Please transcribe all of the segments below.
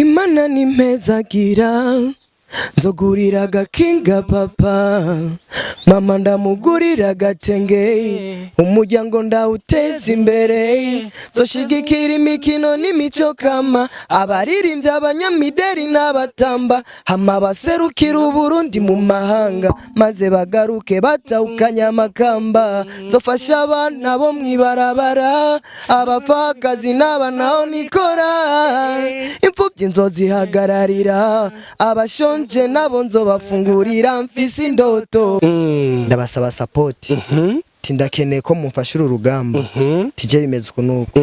Imana nimpezagira, nzogurira agakinga papa, mama ndamugurira agatenge, umuryango ndawuteza imbere, nzoshigikira imikino n'imico kama, abaririmbyi, abanyamideri n'abatamba, hama baserukira Uburundi mu mahanga, maze bagaruke batahukanye amakamba. Nzofasha abana bo mw'ibarabara, abapfakazi n'abanaho nikora, imfubyi nzozihagararira, abashonje nabo nzobafungurira. Mfise indoto, ndabasaba support, ndakeneye ko mumfasha uru rugamba, tije bimeze uku nuku.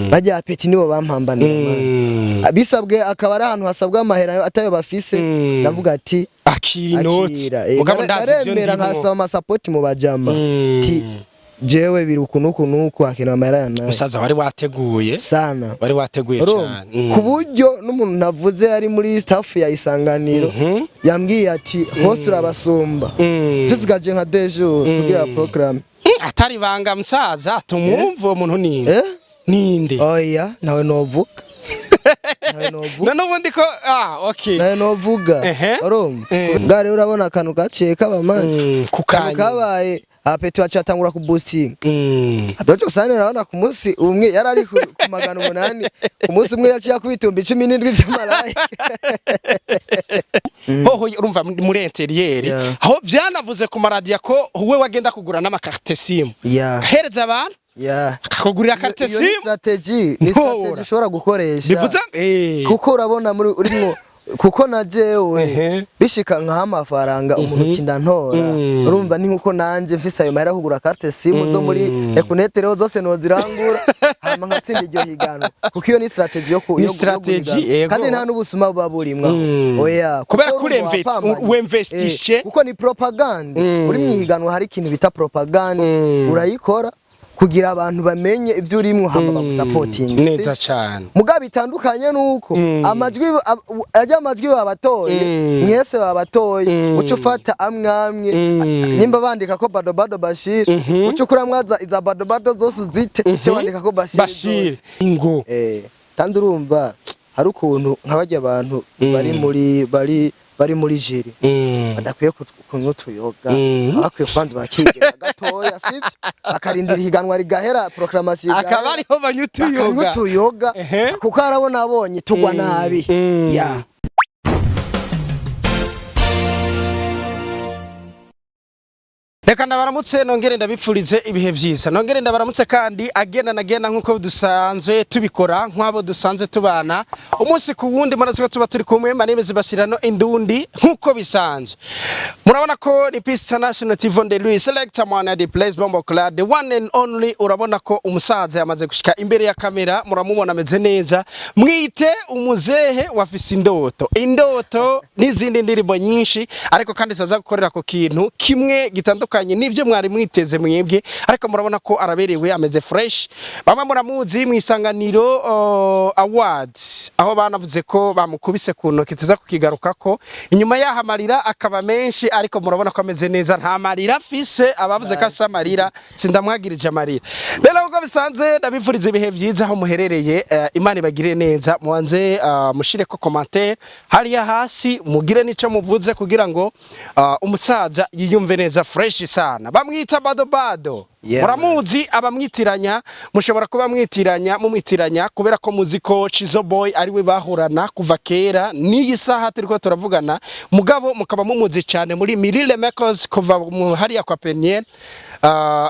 Bajya peti nibo bampambanira, man. Bisabwe akaba ari ahantu hasabwa amahera atayo bafise, ndavuga ati akira inoti. Akira. Mugabo ndazi ivyo naremera ndimwo. nkasaba amasapoti mu bajama, ti jewe biri uku nuku nuku, hakenewe amahera ya nayo. Musaza, wari wateguye. Sana. Wari wateguye Urumva? cane. Ku buryo n'umuntu navuze ari muri staff ya Isanganiro yambwiye ati hose urabasumba, tusigaje nka 2 jours kugira programme. Atari ibanga musaza, tumwumve uwo muntu ninde? Eh? Ninde? Oya, nawe novuga, nawe novuga. None ubundi ko, ah, okay. Nawe novuga. Ehe. Urumva bwa rero, urabona akantu gaciye kaba, man. Ku akantu kanya. Kabaye, apeti bacatangura ku boosting. Adojo sane, urabona ku munsi umwe yari ari ku 800, ku munsi umwe yaciye akubita 17,000 vy'amarayi. Hoho urumva muri intérieur, aho vyanavuze ku maradiyo ko we wagenda kugura n'ama carte SIM, ahereza abantu, akakugurira carte Iyo ni SIM. strategy, ni Ntora. strategy ushobora gukoresha. Bivuze Kuko urabona muri urimwo, kuko na jewe bishika nkaha amafaranga umuntu uti ndantora, urumva ni nkuko nanje mfise ayo mahera kugura carte SIM zo muri Econet rero zose nozirangura, hama nkatsinda iryo higanwa, kuko iyo ni strategy yo Ni yo strategy, guhiganwa. yego. Kandi nta n'ubusuma buba burimwo. Oya, kuko Kubera ko urumva wapambanye. wemvestishe. Kuko ni propaganda. Uri mwihiganwa hari ikintu bita propaganda, urayikora kugira abantu bamenye ibyo urimwo, hama bagusapotinga. Neza cane. Mugabo bitandukanye nuko amajwi ajya amajwi babatoye, mwese babatoye, uca ufata amwe amwe, nimba bandika ko Bado Bado Bashir, uca ukuramwaza iza Bado Bado zose uzite, uce wandika ko Bashir Bashir zose. Ingo. Kandi urumva hari ukuntu nka barya abantu bari muri bari muri jury badakwiye kunywa utuyoga, baba bakwiye kubanza bakigira gatoya, sibyo, bakarindira ihiganwa rigahera, proclamation Akaba igahera, ariho banywa bakanywa utuyoga. utuyoga, kuko harabona abonye tugwa nabi. Ya. Reka ndabaramutse, nongere ndabipfurize ibihe vyiza, nongere ndabaramutse kandi agenda nagenda nk'uko dusanzwe tubikora, nk'abo dusanzwe tubana umunsi ku wundi. Murazi ko tuba turi kumwe manemeze bashirano indundi nk'uko bisanzwe. Murabona ko ni Peace International TV on the Louis Selector Mwana the Place Bombo Club, the one and only. Urabona ko umusaza yamaze gushika imbere ya kamera, muramubona ameze neza. Mwite umuzehe wafise indoto, indoto n'izindi ndirimbo nyinshi, ariko kandi tuza gukorera ku kintu kimwe gitandukanye n'ibyo mwari mwiteze mwebwe. Ariko murabona ko araberewe, ameze fresh. Bamwe muramuzi mu Isanganiro Awards, aho banavuze ko bamukubise ku ntoki, tuza kukigarukako. Inyuma yaho amarira akaba menshi, ariko murabona ko ameze neza, nta marira afise. Abavuze ko afise amarira, sindamwagirije amarira. Rero uko bisanzwe ndabifuriza ibihe byiza aho muherereye, Imana ibagirire neza. Mubanze mushireko commentaire hariya hasi, mugire n'ico muvuze kugira ngo umusaza yiyumve neza fresh sana. Bamwita Bado Bado. Muramuzi, abamwitiranya mushobora kuba mwitiranya, mumwitiranya kubera ko muzi ko Chizo Boy ari we bahorana kuva kera n'iyi saha turiko turavugana, mugabo mukaba mumuzi cyane muri Mirile Makers kuva mu hariya kwa Peniel.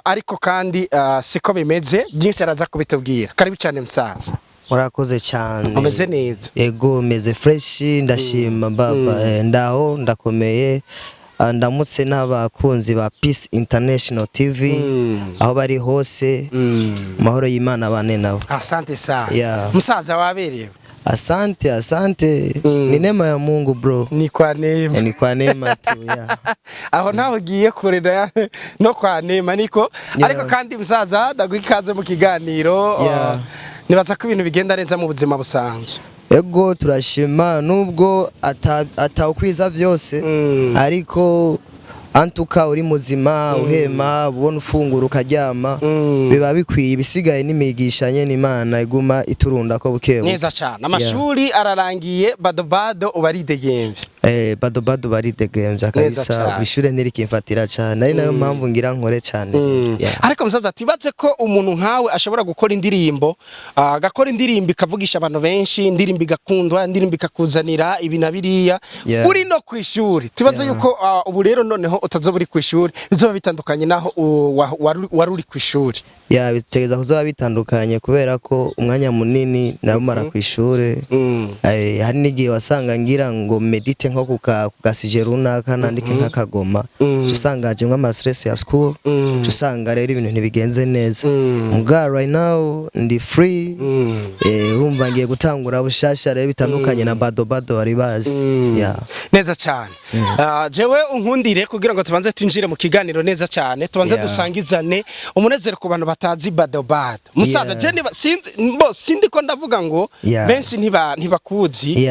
Ariko kandi siko bimeze, byinshi araza kubitubwira. Karibu cyane musaza. Murakoze cyane. Umeze neza? Yego, meze fresh, ndashima baba. Ndaho ndakomeye. Ah, ndamutse n'abakunzi ba Peace International TV aho bari hose, amahoro y'Imana bane nabo. Asante sana. Yeah. Musaza, waberewe. Asante, asante. Ni neema ya Mungu, bro. Ni kwa neema. Ni kwa neema tu, yeah. Aho ntaho ugiye kure no kwa neema niko. Ariko kandi musaza, ndaguha ikaze mu kiganiro. Nibaza ko ibintu bigenda neza mu buzima busanzwe. Ego, turashima nubwo atawukwiza vyose, ariko Antuka uri muzima, uhema, ubona, ufungura, ukaryama, biba bikwiye. Ibisigaye n'imigisha nyene Imana iguma iturunda ko buke buke. Neza cyane. Amashuri ararangiye, bado bado uba aridegemvye. Bado bado baridegemvya Neza kabisa. cane. Ishure ntirikimfatira cane, ari nayo mpamvu ngira nkore cane. Yeah. Ariko musaza, tibatse ko umuntu nkawe ashobora gukora indirimbo, agakora indirimbo ikavugisha abantu benshi, indirimbo igakundwa, indirimbo ikakuzanira ibi na biriya, uri no ku ishuri. Tubaze yuko ubu rero noneho utazoba uri ku ishuri, bizoba bitandukanye naho wari uri ku ishuri. Ya, bitegeza kuzoba bitandukanye kubera ko umwanya munini nawumara ku ishure. Hari n'igihe wasanga ngira ngo médite nko ku ga sujet runaka, nandike nk'akagoma, usanga hajemwo ama stress ya school, usanga rero ibintu ntibigenze neza. Muga right now ndi free. Urumva ngiye gutangura bushasha rero, bitandukanye na bado bado bari bazi. Yeah. Neza cyane. Jewe unkundire kugira ngo tubanze twinjire mu kiganiro neza cyane, tubanze dusangizane umunezero ku bantu batazi bado bado. Musaza, je niba sinzi bo sindi ko ndavuga ngo benshi ntibakuzi.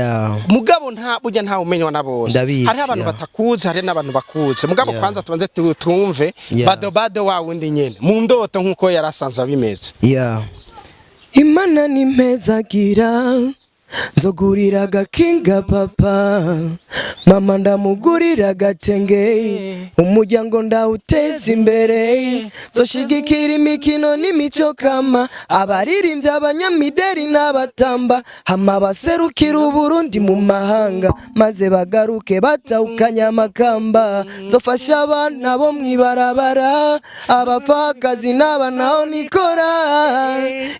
Mugabo nta burya nta umenywa na bose. Ndabizi, Hariho abantu batakuzi, hari n'abantu bakuzi. Mugabo kwanza tubanze tumve bado bado wa wundi nyene mu ndoto nkuko yarasanzwe abimeze. Yeah. Imana nimpezagira, nzogurira agakinga papa, mama ndamugurira agatenge, umuryango ndawuteza imbere, nzoshigikira imikino n'imico kama, abaririmbyi, abanyamideri n'abatamba, hama baserukira Uburundi mu mahanga, maze bagaruke batahukanye amakamba. Nzofasha abana bo mw'ibarabara, abapfakazi n'abanaho nikora,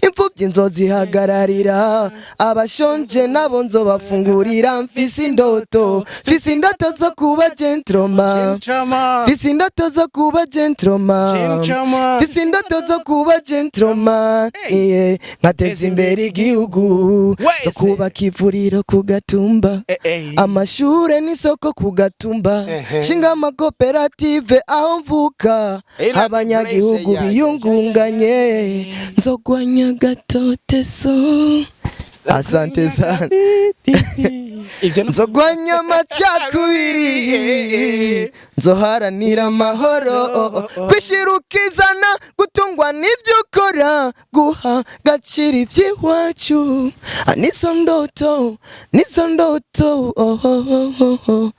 imfubyi nzozihagararira, abashonje nabo nzobafungurira. Mfise indoto, mfise indoto zo kuba gentleman, mfise indoto zo kuba gentleman, mfise indoto zo kuba gentleman, yeah. Nkateza imbere igihugu, Wese. zo kubaka ivuriro ku gatumba, Eh, eh. amashure n'isoko ku gatumba, shinga amakoperative aho mvuka, Ila abanyagihugu place ya- biyungunganye, nzogwanya gatoteso. Asante sana. Ibyo no Nzogwanya amacakubiri, nzoharanira amahoro, kwishira ukizana, gutungwa n'ivyo ukora, guha gaciro ivy'iwacu. Ah, nizo ndoto, nizo ndoto, oh, oh, oh, oh.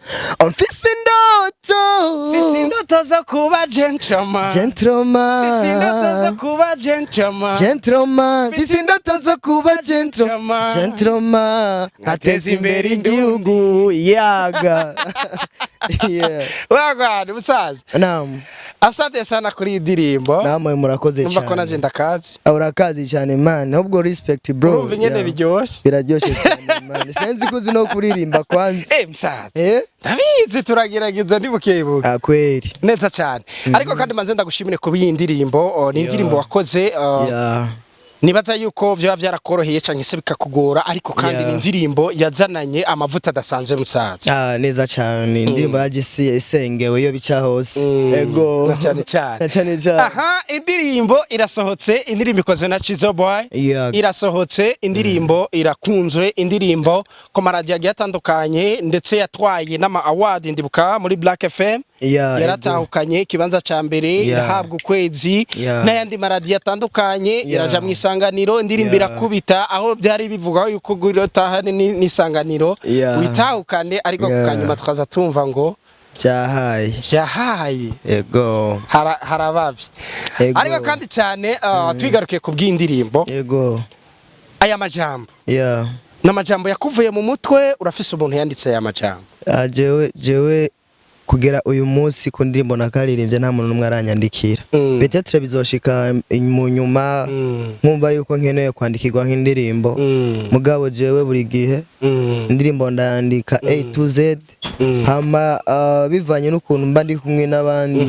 Mfise indoto. Mfise indoto zo kuba gentleman. Gentleman. Mfise indoto zo kuba gentleman. Gentleman, mfise indoto zo kuba gentleman, gentleman, nkateza imbere igihugu yaga. Yeah. Wagwan musaza. Naam. Asante sana kuri iyi ndirimbo. Namwe murakoze Numva ko cyane. naje ndakazi. Urakazi cyane man, ahubwo respect bro. Urumva ingene biryoshe. Biraryoshe cyane man, senzi kuzi no kuririmba kwanza. Eh musaza, ndabizi, turagerageza ntibukebuke. Ah, kweli. Neza cyane. Ariko kandi manze ndagushimire kuba iyi ndirimbo, ni indirimbo wakoze, nibaza yuko vyoba vyarakoroheye canke se bikakugora, ariko kandi ni indirimbo yazananye amavuta adasanzwe musaza. Ah, neza cyane, indirimbo yaje isi isengewe iyo bica hose. Ego. Na cyane cyane. Na cyane cyane. Aha, indirimbo irasohotse, indirimbo ikozwe na Chizo Boy. Irasohotse, indirimbo irakunzwe, indirimbo ku maradiyo agiye atandukanye, ndetse yatwaye n'ama award. Ndibuka muri Black FM yaratahukanye ikibanza ca mbere, irahabwa ukwezi n'ayandi maradiyo atandukanye, iraja mu Isanganiro, indirimbo irakubita aho byari bivugwa yuko gurotahane n'Isanganiro witahukane, ariko kanyuma tukaza tumva ngo Byahaye. Vyahaye. Ego. Harabavye. Ego. Ariko kandi cyane, twigarukiye ku bw'indirimbo, Ego. aya majambo ni amajambo yakuvuye mu mutwe? Urafise umuntu yanditse aya majambo? Ah, jewe kugera uyu munsi ku ndirimbo nakaririmbye nta muntu n'umwe aranyandikira. Peut-être bizoshika mu nyuma nkumva yuko nkeneye kwandikirwa nk'indirimbo, mugabo jewe buri gihe indirimbo ndayandika A to Z, hama bivanye n'ukuntu mba ndi kumwe n'abandi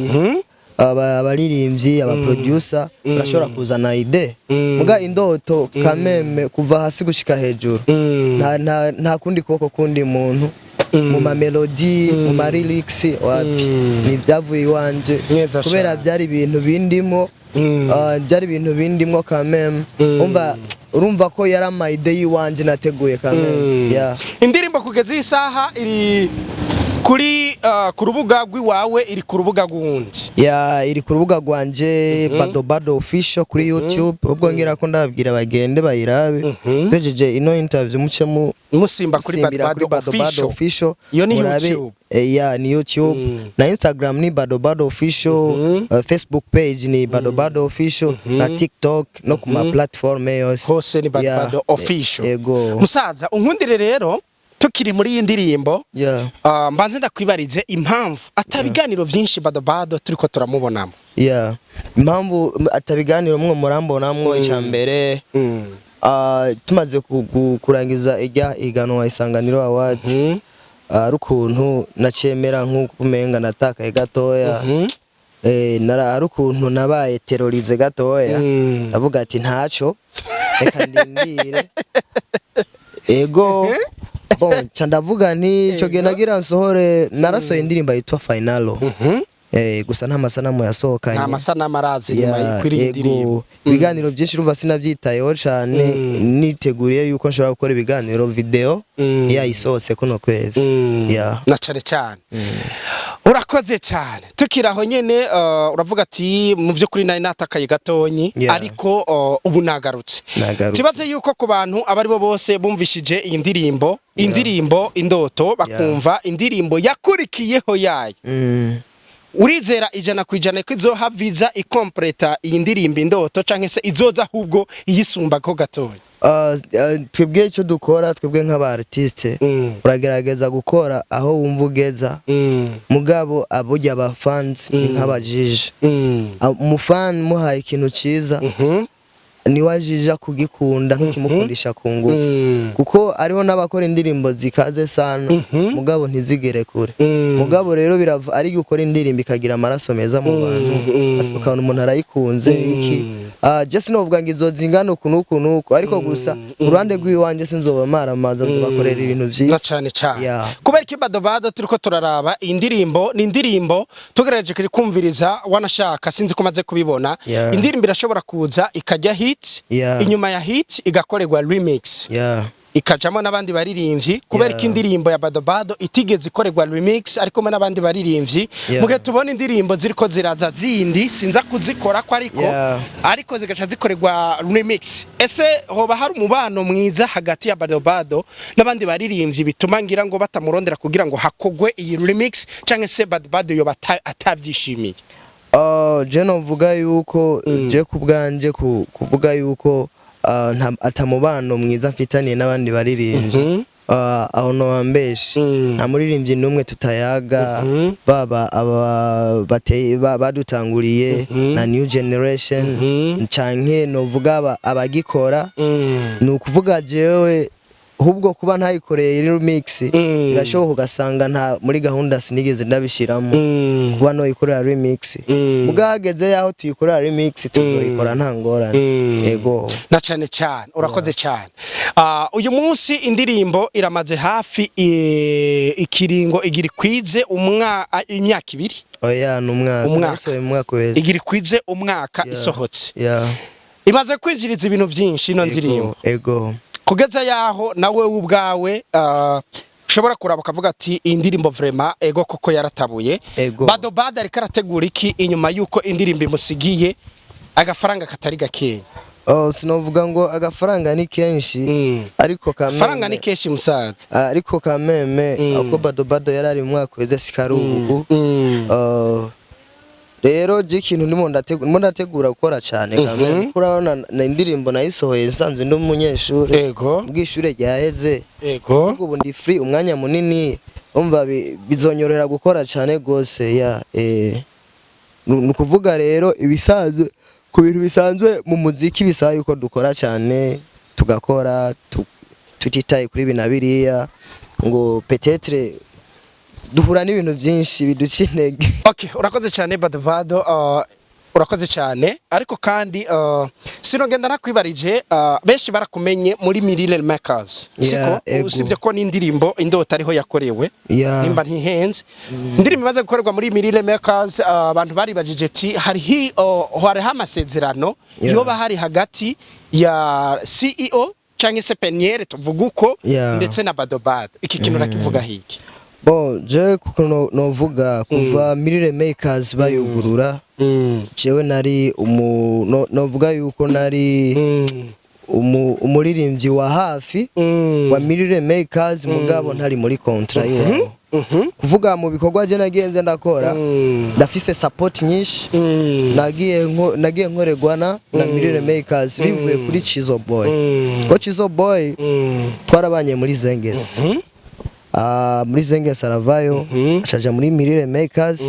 abaririmbyi, abaproducer, barashobora kuzana idée. Muga indoto kameme kuva hasi gushika hejuru, nta kundi kuboko kundi muntu mu ma melody, mu ma lyrics, wapi, ni ibyavuye iwanje Neza kubera cane. byari ibintu bindimo, byari ibintu bindimo kameme. Umva, urumva ko yari ama idée y'iwanje nateguye kameme. Yeah. Indirimbo kugeza iyi saha iri Kuri ku rubuga rw'iwawe, iri ku rubuga rw'uwundi? Ya, iri ku rubuga rwanje, Bado Bado Official kuri YouTube. Ubwo ngira ko ndababwira bagende bayirabe. Duhejeje ino interview, muce mu musimba kuri Bado simbira Bado kuri Bado Bado Official. Official. Iyo ni Murabe. YouTube. Ya, ni YouTube. Na Instagram ni Bado Bado Official, Facebook page ni Bado Bado Official, na TikTok no ku ma platform yose. Hose ni Bado Bado Official. Ego. Musaza, unkundire rero, tukiri muri iyi ndirimbo, mbanze ndakwibarize impamvu atabiganiro byinshi Bado Bado turiko turamubonamo. Yeah, impamvu atabiganiro mwo murambonamwo, icya mbere, tumaze kurangiza ijya iganwa Isanganiro Award, ari ukuntu nacemera nk'uko umenga natakaye gatoya. Ari ukuntu nabaye terrorisé gatoya. Ndavuga ati ntaco, reka ndindire. Ego, bon, ca ndavuga nti ico gihe nagira nsohore, narasohoye indirimbo yitwa Finalo. Gusa nta masanamu yasohokanye. Nta masanamu arazi inyuma Ya, kuri iyi ego. ndirimbo. Ibiganiro byinshi urumva sinabyitayeho cane, niteguriye yuko nshobora gukora ibiganiro video yayisohotse kuno kwezi. Ya. Na cane cane, urakoze cyane. Tukiri aho nyene, uravuga ati mu by'ukuri nari natakaye gatonyi, ariko ubu nagarutse. Nagarutse. Tubaze yuko ku bantu abo ari bo bose bumvishije iyi ndirimbo, indirimbo Indoto, bakumva indirimbo yakurikiyeho yayo, urizera 100% ko izohava ikompleta iyi ndirimbo Indoto, canke se izoza ahubwo iyisumbako gatoya? Twebwe icyo dukora, twebwe nk'aba artiste, uragerageza gukora aho wumva ugeza, mugabo aburya aba fans ni nk'abajije. Umufan muhaye ikintu ciza, niwe ajija kugikunda, ntukimukundisha ku ngufu, kuko ariho n'abakora indirimbo zikaze sana, mugabo ntizigere kure. Mugabo rero birava ari gukora indirimbo ikagira amaraso meza mu bantu, ukabona umuntu arayikunze iki. Je sinovuga ngo izo zingana uku n'uku n'uku, ariko gusa ku ruhande rw'iwanje sinzoba maramaza, nzobakorera ibintu Na vyiza. cane cane. Yeah. Kubera iki Bado Bado turiko turaraba indirimbo, ni indirimbo tugerageje kumviriza, wanashaka sinzi ko maze kubibona, indirimbo irashobora kuza ikajya hit, inyuma ya hit igakorerwa remix, ikajamo n'abandi baririmbyi. Kubera ko indirimbo ya Bado Bado itigeze ikorerwa remix ariko n'abandi baririmbyi, mugihe tubona indirimbo ziriko ziraza zindi sinza kuzikora ko, ariko ariko zigaca zikorerwa remix, ese hoba hari umubano mwiza hagati ya Bado Bado n'abandi baririmbyi bituma ngira ngo batamurondera kugira ngo hakogwe iyi remix, canke se Bado Bado yoba atavyishimiye? Je novuga yuko je ku bwanje kuvuga yuko atamubano mwiza mfitaniye n'abandi baririmbyi, aho nowambeshe. Nta muririmbyi n'umwe tutayaga, baba aba bateye badutanguriye na new generation, canke novuga abagikora. Ni ukuvuga jewe ahubwo kuba ntayikoreye remix, birashoboka ugasanga nta muri gahunda, sinigeze ndabishiramo kuba noyikorera remix. Mugahageze yaho tuyikorera remix, tuzoyikora nta ngorane. Ego. Na cane cane, urakoze cyane. Uyu munsi indirimbo iramaze hafi ikiringo igira ikwize imyaka 2. Oya, ni umwaka. Umwaka. Nasohoye mu mwaka wese. Igira ikwize umwaka isohotse. Imaze kwinjiriza ibintu byinshi ino ndirimbo, Ego. kugeza yaho nawe ubwawe ushobora kuraba ukavuga ati iyi ndirimbo vraiment, ego koko yaratabuye. Ego. Bado Bado ariko arategura iki inyuma yuko indirimbo imusigiye agafaranga katari gakeya? Oh, sinovuga ngo agafaranga ni kenshi, ariko kameme Faranga ni kenshi, musaza. Ariko kameme, uko Bado Bado yari ari mu mwaka weze sikari ubu. Rero je ikintu ndimo ndategura gukora cyane kameme, kuko urabona na indirimbo nayisohoye nsanzwe ndi umunyeshuri, ubwishure ryaheze. Ubu ndi free umwanya munini, umva bizonyorohera gukora cyane gose. Ya, ni ukuvuga rero ibisanzwe, ku bintu bisanzwe mu muziki bisaba yuko dukora cyane, tugakora tutitaye kuri ibi na biriya, ngo peut-être duhura n'ibintu byinshi biduca intege. Okay, urakoze cyane Bado Bado, urakoze cyane. Ariko kandi sinogenda nakwibarije, benshi barakumenye muri Mirire Makers, siko? Yeah, ego. Usibye ko n'indirimbo Indoto ariho yakorewe, nimba ntihenze, indirimbo imaze gukorerwa muri Mirire Makers, abantu baribajije ati hariho amasezerano yoba hari hagati ya CEO cyangwa se Peniel, tuvuga uko, ndetse na Bado Bado. Iki kintu nakivuga hiki? Bon, je kuko novuga kuva Mirire Makers bayugurura, jewe nari umu no, novuga yuko nari umuririmbyi wa hafi wa Mirire Makers, mugabo ntari muri contrat y'iwabo. Kuvuga mu bikorwa je nagiye nze ndakora, ndafise support nyinshi nagiye nkorerwa na Mirire Makers bivuye kuri Chizo Boy, ko Chizo Boy twarabanye muri Zengesi. Muri Zengesi aravayo, acaja muri Mirire Makers.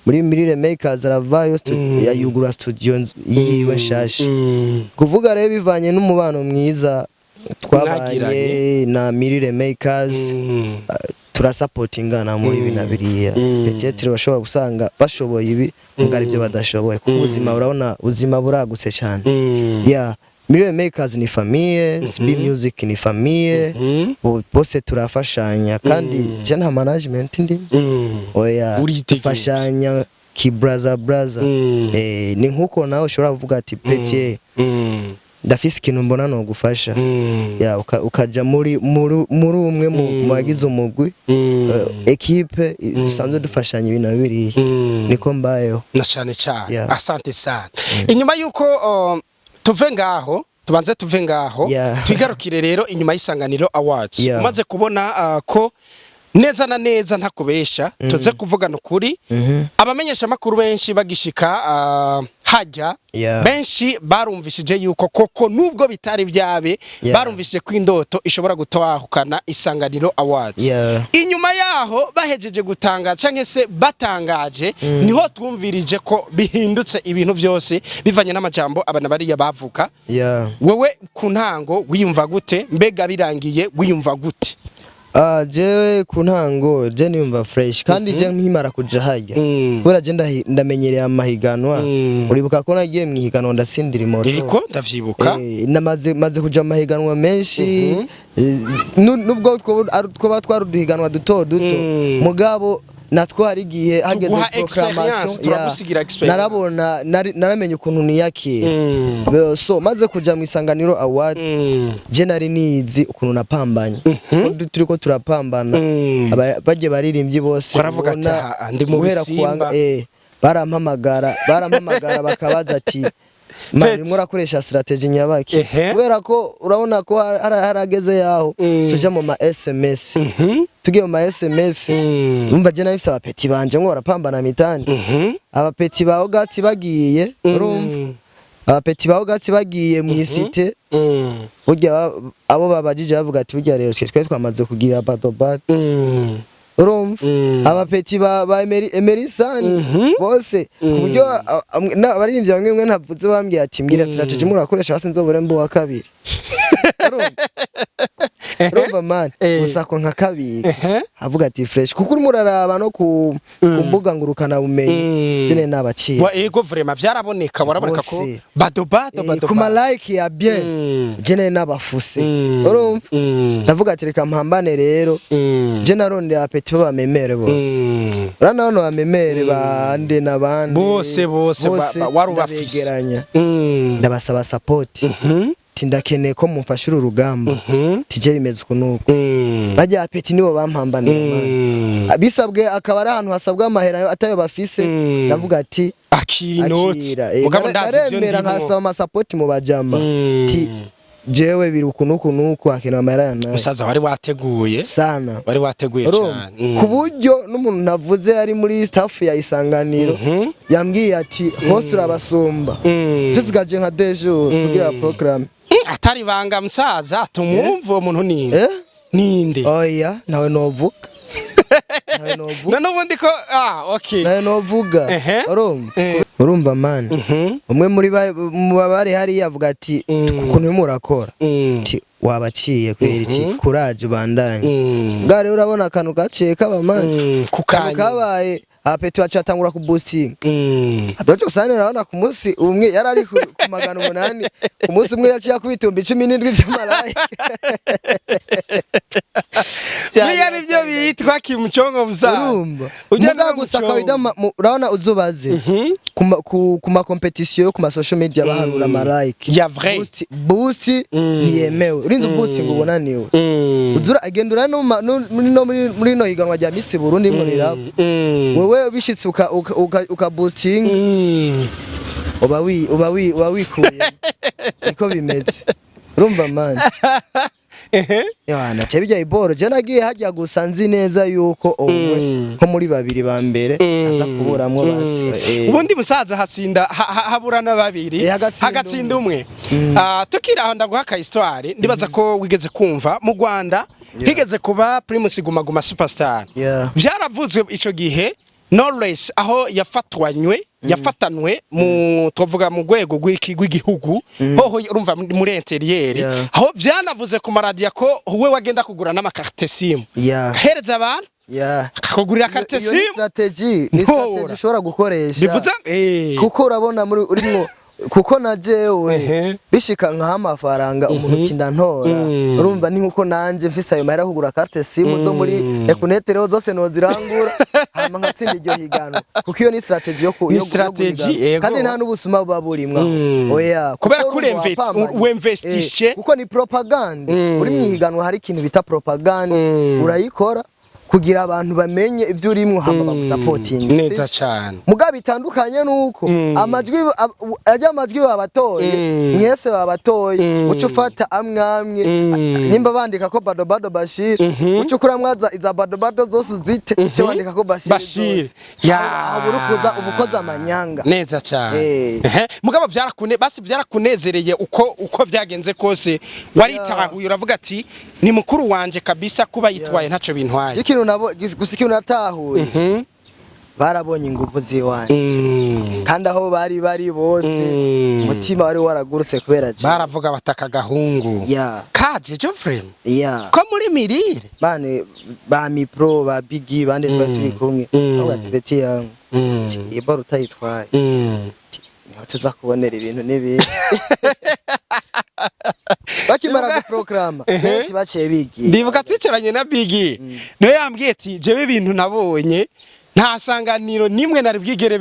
Muri Mirire Makers aravayo, yayugura studio yiwe nshasha. Kuvuga rero bivanye n'umubano mwiza twabanye Mwagiranye. na Mirire Makers, turasapotingana muri ibi na biriya. Peut-être bashobora gusanga bashoboye ibi, muga ibyo badashoboye, kuko ubuzima, urabona ubuzima buragutse cyane. Yeah, Mirire Makers ni famille, SB Music ni famille, bose turafashanya, kandi je nta management ndi, oya. Uritegereje. Dufashanya ki brother brother. Ni nkuko nawe ushobora kuvuga ati: "Pete, ndafise ikintu mbona no gufasha." Ya, ukaja muri umwe mu bagize umugwi, équipe dusanzwe dufashanya ibintu na biriya. Niko mbayeho. Na cyane cyane. Yeah. Asante sana. Inyuma yuko tuve ngaho, tubanze tuve ngaho, twigarukire rero inyuma y'Isanganiro Awards. Umaze kubona ko neza na neza, ntakubesha, tuze kuvugana ukuri, abamenyesha makuru benshi bagishika hajya, benshi barumvishije yuko koko nubwo bitari byabe, barumvishije ko indoto ishobora gutahukana Isanganiro Awards. Inyuma yaho bahejeje gutangaza canke se batangaje, niho twumvirije ko bihindutse ibintu byose bivanye n'amajambo abana bariya bavuga. Wewe ku ntango wiyumva gute? Mbega birangiye wiyumva gute? Jewe ku ntango je niyumva fresh, kandi je nkimara kuja harya, kubera je ndamenyereye amahiganwa. Uribuka ko nagiye mu ihiganwa ndatsindira imoto. Yego, ndavyibuka. Namaze maze kuja mu mahiganwa menshi, nubwo twoba twari uduhiganwa duto duto, mugabo natwo hari igihe hageze Tuguha proclamation, experience, turagusigira experience. Narabona naramenye ukuntu niyakira. So maze kuja mu Isanganiro Award, je nari nizi ukuntu napambanye. Ko turiko turapambana, bagiye baririmbyi bose Baravuga ati, ubona "Ah, ndi mu guhera ku bisimba." Barampamagara bakabaza ati: "Man, Peti. urimo urakoresha strategy nyabaki?" Kubera ko urabona ko harageze yaho tuja mu ma SMS. Tugiye mu ma SMS, umva, je nafise abapeti banje ngo barapambana mitani. Abapeti ba August bagiye, urumva, abapeti ba August bagiye mu isite, burya abo babajije bavuga ati: "Burya rero twe twari twamaze kugira bado bado." Urumva, abapeti ba Emery San bose, ku buryo abaririmbyi bamwe mwe ntavuze bambwiye ati: "Mbwira strategy murakoresha, basi nzobure mbo wa kabiri." Urumva? Urumva man, gusa ko nka kabiri avuga ati fresh, kuko urimo uraraba no ku mbuga ngurukana bumenyi, jene nabaciye. Wa ego, vraiment vyaraboneka, waraboneka ko Bose. bado bado bado Ku ma like ya bien, jene nabafuse. Urumva, ndavuga ati reka mpambane rero. Je narondeye apeti b'abamemere bose. Urabona bano bamemere bande n'abandi. Bose, bose, wari ubafise. Ndabegeranya, ndabasaba support, ti ndakeneye ko mumfasha uru rugamba, tije bimeze uku nuku. Bajya apeti nibo bampambanira, man. Bisabwe akaba ari ahantu hasabwa amahera atayo bafise, ndavuga ati akira inoti. Akira. Mugabo ndazi ivyo Naremera ndimwo. nkasaba amasapoti mu bajama, ti jewe biri uku nuku nuku, hakenewe amahera ya nayo. Musaza, wari wateguye. Sana. Wari wateguye Urumva? cyane. Ku buryo n'umuntu navuze ari muri staff ya Isanganiro yambwiye ati: "Hose urabasumba." Tusigaje nka 2 jours kugira programme. Atari banga musaza, tumwumve uwo muntu ninde? Eh? Ninde? Oya, nawe novuga, nawe novuga. None ubundi ko okay. Nawe novuga. Urumva? Urumva man, umwe muri mu bari hariya avuga ati: "Ukuntu urimo urakora," ati: "Wabaciye kweri," ati: "Kuraje, ubandanye." Bwa rero urabona akantu gaciye kaba, man, ku akantu kanya kabaye, abapeti baciye batangura kuboostinga. Adojo Sane, urabona ku munsi umwe yari ari ku 800, ku munsi umwe yaciye akubita 17,000 vy'amarayika. Biriya nivyo bitwa kimchongo, musaza. Urumva Ujya muga niwe gusa mucongo. kawaida urabona uzubaze ku ma competition yo ku ma social media baharura ama like. Ya vrai. Boost ntiyemewe, urinze boost ngo ubonaniwe. Uzura agenda ura no ma- no muri no muri muri no higanwa rya Miss Burundi murira wewe bishitse uka boosting uba wikuye, niko bimeze, urumva man. Yana ce bijya iboro, je nagiye hajya gusa nzi neza yuko umwe nko muri babiri ba mbere aza kuburamwo basi. Ubundi musaza hatsinda haburana babiri, hagatsinda hagatsinda umwe. Ah, tukiri aho ndaguha ka histoire, ndibaza ko wigeze kumva mu Rwanda higeze kuba Primus Guma Guma Superstar. Vyaravuzwe ico gihe Knowless aho yafatwanywe, yafatanwe mu twavuga mu rwego rw'iki rw'igihugu hoho, urumva muri intérieur, aho vyanavuze ku maradiyo ko we wagenda kugura n'ama carte SIM hereza abantu akakugurira carte Iyo ni SIM. strategy, ni Ntora. strategy ushobora gukoresha. Bivuze Kuko urabona muri urimwo, kuko na jewe bishika nkaha amafaranga umuntu uti ndantora, urumva ni nkuko nanje mfise ayo mahera yo kugura carte SIM zo muri Econet rero zose nozirangura hama nkatsinda iryo higanwa, kuko iyo ni strategy yo Ni yo strategy, guhiganwa. yego. Kandi nta n'ubusuma buba burimwo aho. Oya. Kubera Kuko ko urumva wapambanye. wemvestishe. Kuko ni propaganda uri mwihiganwa, hari ikintu bita propaganda, urayikora kugira abantu bamenye ivyo urimwo hama bagusapotinga. Neza cane. Mugabo bitandukanye nuko amajwi ajya amajwi babatoye, mwese babatoye, uca ufata amwe amwe, nimba bandika ko Bado Bado Bashir, uca ukuramwo iza Bado Bado zose uzite, uce wandika ko Bashir Bashir. zose. Ya. Aho uri kuza uba ukoze amanyanga. Neza cyane. Mugabo byarakune basi byarakunezereye uko vyagenze kose, waritahuye uravuga ati ni mukuru wanje kabisa, kuba yitwaye ntaco bintwaye. Ikintu nabo gusa, ikintu natahuye, barabonye inguvu ziwanje, kandi aho bari bose umutima wari waragurutse kubera je. Baravuga bataka gahungu kaje Geoffrey ko muri mirire. Bane ba Mipro, ba Biggie, bande twari turi kumwe, avuga ati petit yangu, iyi baro utayitwaye niho tuza kubonera ibintu n'ibindi. Bakimara guprograma benshi baciye bigiye. Ndibuka twicaranye na Biggie, niwe yambwiye ati jewe ibintu nabonye nta sanganiro nimwe nari bwigere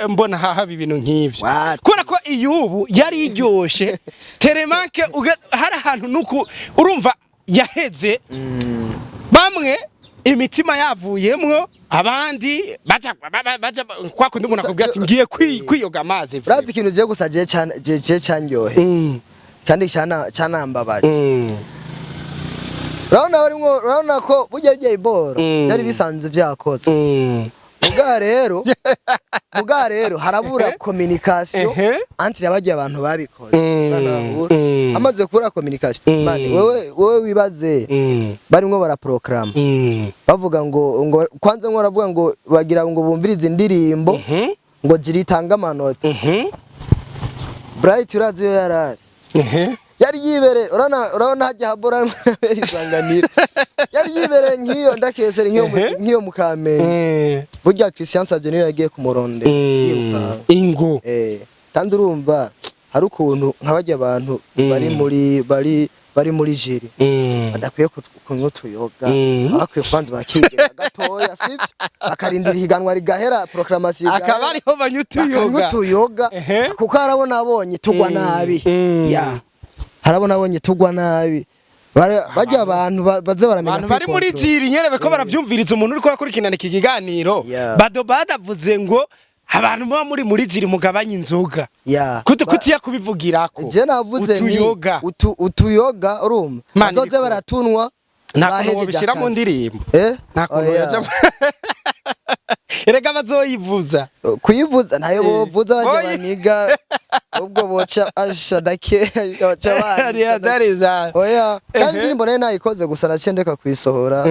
mbona haba ibintu nk'ibyo. What? Kubera ko iyubu yari iryoshe teremanke hari ahantu nuku urumva yaheze bamwe imitima yavuyemwo, abandi baja baja kwa kundi umuntu akubwira ati ngiye kwiyoga amazi. Urazi ikintu je gusa je candyohe kandi canambabaje? Urabona barimwo, urabona ko burya iboro byari bisanzwe vyakozwe. Muga rero harabura communication entre abagiye abantu babikoze. Urabona harabura. Amaze kubura communication man, wewe wibaze barimwo baraprograma bavuga ngo kwanza ngo baravuga ngo bagira ngo bumvirize indirimbo ngo jiri itanga amanota. Bright urazi iyo yarari yari yibereye, urabona hajya habora isanganiro, yari yibereye nk'iyo ndakesera nk'iyo mu Kamenge. Burya Christian Savio niyo yagiye kumurondera yirukanka. Ingo. Kandi urumva hari ukuntu nka barya abantu bari muri jury badakwiye kunywa utuyoga, bakwiye kubanza bakigira gatoya, sibyo, bakarindira ihiganwa rigahera, proclamation Akaba igahera, ariho banywa bakanywa utuyoga. utuyoga. Kuko harabona abonye tugwa nabi, ya harabona abonye tugwa nabi. Barya abantu baze baramenya Abantu bari muri kwikontorora. jury nyene beko baravyumviriza, umuntu uriko akurikirana iki kiganiro, Bado badavuze ngo abantu muba muri jury mugabanye inzoga. Kutiya kubivugirako. Je navuze ni Utuyoga. Utuyoga urumva Man, bazoze bikuru. baratunwa Nta kuntu bahejeje wobishira mu akazi. ndirimbo. Eh? Nta kuntu Oya. yoja, erega bazoyivuza. Kuyivuza ntayo bovuza bajya Oya. baniga ubwo boca asha dake baca Hariya banica. dariza. Oya, kandi indirimbo nayo nayikoze gusa naciye ndeka kuyisohora.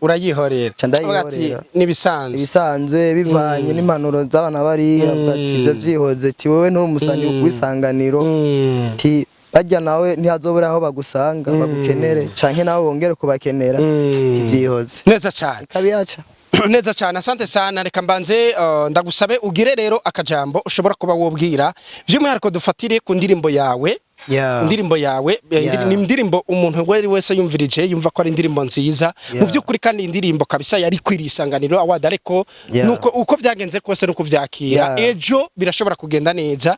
Urayihorera. Ca ndayihorera. Uvuga ati, nibisanzwe. Ibisanzwe bivanye n'impanuro z'abana bariya, avuga ati ibyo byihoze, ti wowe nturi umusanyi w'isanganiro, ti bajya nawe ntihazobura aho bagusanga bagukenere canke nawe wongere kubakenera, ti byihoze. Neza cyane. Ikabiyaca. Neza cyane, asante sana. Reka mbanze ndagusabe ugire rero akajambo ushobora kuba wobwira by'umwihariko dufatire ku ndirimbo yawe. Indirimbo yawe ni indirimbo umuntu uwo wese yumvirije yumva ko ari indirimbo nziza mu by'ukuri, kandi indirimbo kabisa yari kwiriye Isanganiro Award, ariko nuko uko byagenze kose nuko vyakira, ejo birashobora kugenda neza.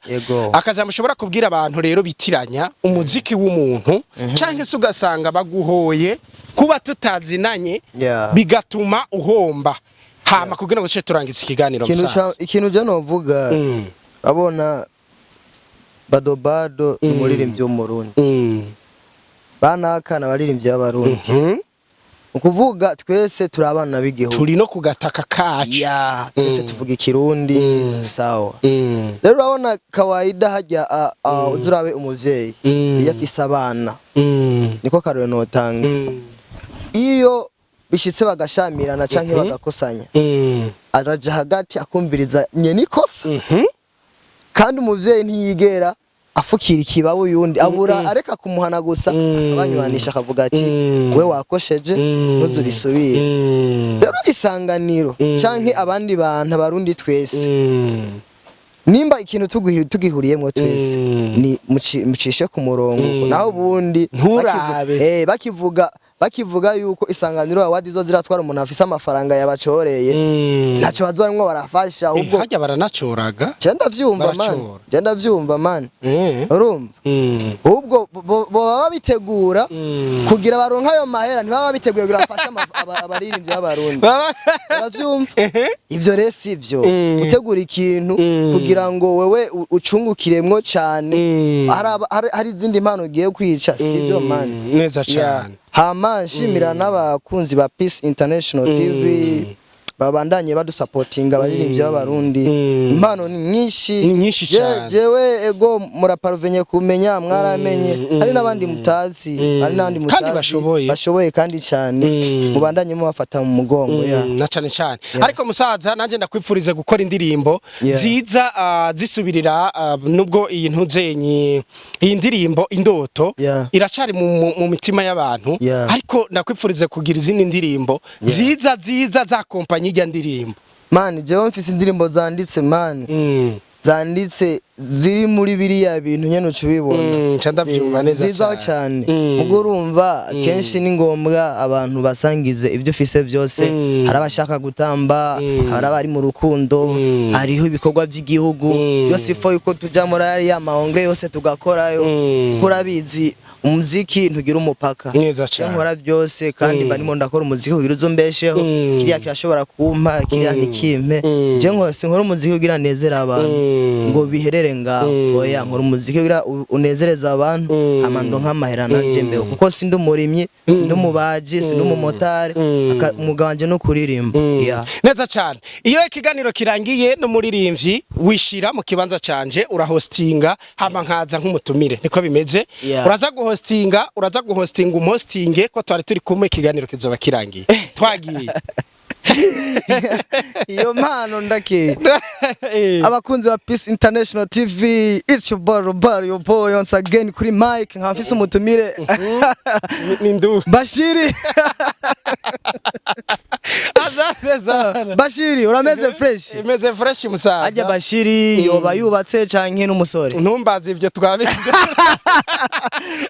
Akajambo ushobora kubwira abantu rero bitiranya umuziki w'umuntu, canke se ugasanga baguhoye kuba tutazinanye, bigatuma uhomba, hama kugira ngo duce turangiza ikiganiro, Ikintu musaza. Ikintu je novuga, abona Badobado ni umuririmbyi w'Umurundi, banakana abaririmbyi b'Abarundi, ukuvuga twese turi abana b'igihugu. Turi no ku gataka kacu. Ya, twese tuvuga Ikirundi. Sawa. Rero urabona kawaida hajya uza urabe umuvyeyi iyo afise abana, niko karore notanga, iyo bishitse bagashamirana canke bagakosanya, araja hagati akumviriza nyene ikosa. Kandi umuvyeyi ntiyigera afukira ikibaba uyundi, abura areka kumuhana gusa, akabanywanisha, akavuga ati: "We wakosheje, ntuzubisubire." Rero Isanganiro canke abandi bantu, Abarundi twese, nimba ikintu tugihuriyemwo twese, ni mucishe ku murongo, naho ubundi Nturabe. Bakivuga yuko Isanganiro Award zo ziratwara umuntu afise amafaranga yabacoreye, ntaco bazobarimwo barafasha, ahubwo Hajya baranacoraga. Je ndavyumva, man. Baracora. Je ndavyumva, man. Urumva, ahubwo baba babitegura kugira baronke ayo mahera, ntibaba babiteguye kugira bafashe abaririmbyi b'Abarundi. Uravyumva? Ivyo rero sivyo. Gutegura ikintu kugira ngo wewe ucungukiremwo cane, hari izindi mpano ugiye kwica, sivyo, man. Neza Yeah. cane. Hama nshimira n'abakunzi ba Peace International TV babandanye badusapotinga, abaririmbyi b'Abarundi. Impano ni nyinshi. Ni nyinshi cane. Jewe ego muraparuvenye kumenya, mwaramenye, hari n'abandi mutazi, hari n'abandi Kandi mutazi bashoboye. Bashoboye kandi cyane. Mubandanye mubafata mu mugongo ya. Na cane cane. Ariko musaza, nanje ndakwipfuriza gukora indirimbo nziza, zisubirira, nubwo iyi ntuzenyi, iyi ndirimbo Indoto iracari mu mitima y'abantu, ariko ndakwipfuriza kugira izindi ndirimbo nziza nziza za kompanyi ijya ndirimbo. Man, jewe mfise indirimbo zanditse, man, zanditse ziri muri biriya bintu nyene uca ubibona. Nca ndavyumva neza. Nziza cyane. Ubwo urumva kenshi ni ngombwa abantu basangize ibyo ufise byose. Hari abashaka gutamba, hari abari mu rukundo, hariho ibikorwa by'igihugu byose, ifo yuko tuja muri ariya mahongre yose tugakorayo. Kuko urabizi, umuziki ntugira umupaka. Neza Ivyo cane. nkora byose kandi mba ndimo ndakora umuziki kugira uzombesheho. Kiriya kirashobora kumpa, kiriya ntikimpe. Je nkora, sinkora umuziki kugira nezere abantu ngo biherere ngaho. Oya, nkora umuziki kugira unezereze abantu, hama ndonke amahera nanje mbeho, kuko sindi umurimyi, sindi umubaji, sindi umumotari. Umwuga wanje no kuririmba. Yeah. Neza cyane. Iyo ikiganiro kirangiye n'umuririmbyi, wishira mu kibanza canje, urahostinga, hama nkaza nk'umutumire, niko bimeze. Uraza guhostinga, umuhostinge ko twari turi kumwe. Ikiganiro kizoba kirangiye, twagiye. Iyo mpano ndakeye. Abakunzi ba Peace International TV, it's your boy Robert, your boy once again kuri mic, nkaba mfise umutumire. Ni ndu Bashiri. Asante sana. Bashiri, urameze fresh? Imeze fresh, musaza. Ajya Bashiri yoba yubatse canke n'umusore? Ntumbaze ibyo twabize.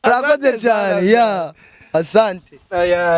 Urakoze cyane ya, asante. Ay, ay.